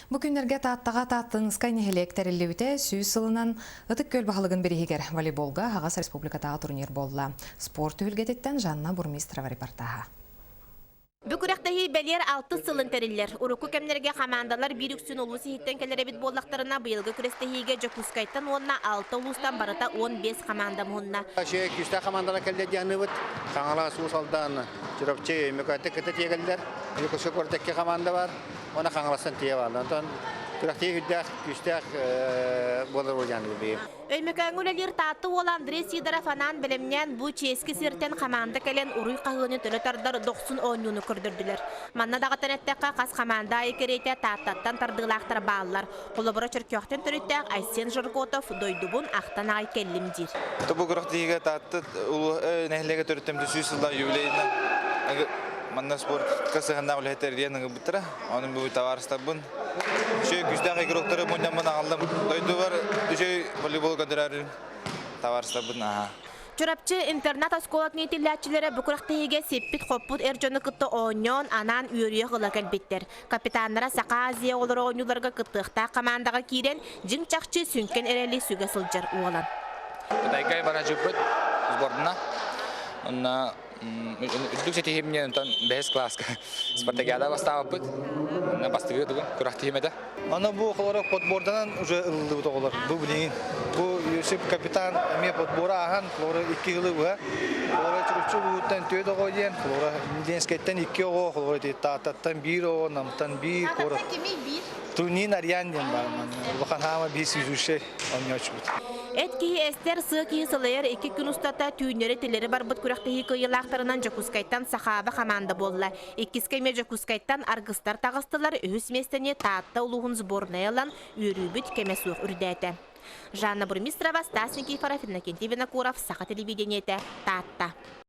Бу күннэргэ Тааттаҕа Тааттыныскай нэһилиэк тэриллибитэ 100 сылынан Ытык Күөл баһылыгын бирииһигэр волейболга Аһаҕас республикатааҕы турнир буолла. Спорт түһүлгэтиттэн Жанна Бурмистрова репортаһа. Бу күрэхтэһии бэлиэр алтыс сылын тэриллэр. Урукку кэмнэргэ хамаандалар биир үксүн улуус иһиттэн кэлэр эбит буоллахтарына, быйылгы күрэстэһиигэ Дьокуускайтан уонна алта улуустан барыта 15 хамаанда муһунна. Вообще күүстээх хамаандалар кэллэ диэн Хаҥалас, Уус Алдан, Чурапчы, Өймөкөөттө кытта тиэгэллэр. Дьокуускай куорат хамаанда бар. Уонна Хаҥаластан тиийэ бааллар. Онтон күрэхтэһии үрдээх, күүстээх буолар буолуон биһиги. Өймөкөөҥҥө үлэлиир Таатта уола Андрей Сидоров анаан бэлэмнээн бу чиэски сиртэн хамаанда кэлэн уруй хаһыыны төлө тардар дохсун оонньууну көрдөрдүлэр. Манна даҕатан эттэххэ, хас хамаанда аайы кэриэтэ Тааттаттан тардыылаахтар бааллар. Холобура, Чөркөөхтөн төрүттээх Айсен Жерготов дойдубун ахтан аҕай кэллим диир. Бу күрэхтэһиигэ Таатта нэһилиэгэ төрүттэммитэ 100 сыллаах юбилейынан манна спортка сыһыаннаах үлэһиттэр эрийэн ыҥырбыттара. Онон бу табаарыстарбын үчүгэй күүстээх игроктары мунньаммын аҕаллым. Дойдубар үчүгэй волейбол көрдөрөөрү табаарыстарбын аһаа. Чурапчы интернат оскуолатын иитиллээччилэрэ бу күрэхтэһиигэ сиппит-хоппут эр дьону кытта оонньоон, анаан үөрүйэх ыла кэлбиттэр. Капитаннара Саха Азия оҕолоро оонньууларга кыттыахтаах хамаандаҕа киирэн, дьиҥ-чахчы сүҥкэн эрэли сүгэ сылдьар уолан. Кытайга баражыппыт сбордуна. Онно үрдүк ситиһиимне онтон бэһис класска спартакиада бастаабыппыт. Онно бастыгы тугун күрэхтиһим этэ. Аны бу оҕолоро подборданан уже ылыллыбыт оҕолор. Бу билигин. Бу Юсип капитан эмиэ подбора ааһан, холобура икки сылы быһа. Холобура Чурапчы улууһуттан түөрт оҕо диэн, холобура Ленскэйтэн икки оҕо, холобура Тааттаттан биир оҕо, Намтан биир куорат. Трунин Ариан диэн баар манна. Улахан хаама биир связующай оонньооччубут. Эт киһи эстэр, сыа киһи сылайар икки күн устата түүннэри тилэри барбыт күрэхтэһии кыайыылаахтарынан Дьокуускайтан Сахааба хамаанда буолла. Иккискэ эмиэ Дьокуускайтан аргыстар таҕыстылар, үһүс миэстэни Таатта улууһун сборнайа ылан, үөрүүбүт кэмэ суох үрдээтэ. Жанна Бурмистрова, Стас Никифоров, Иннокентий Винокуров, Саха телевидениетэ, Таатта.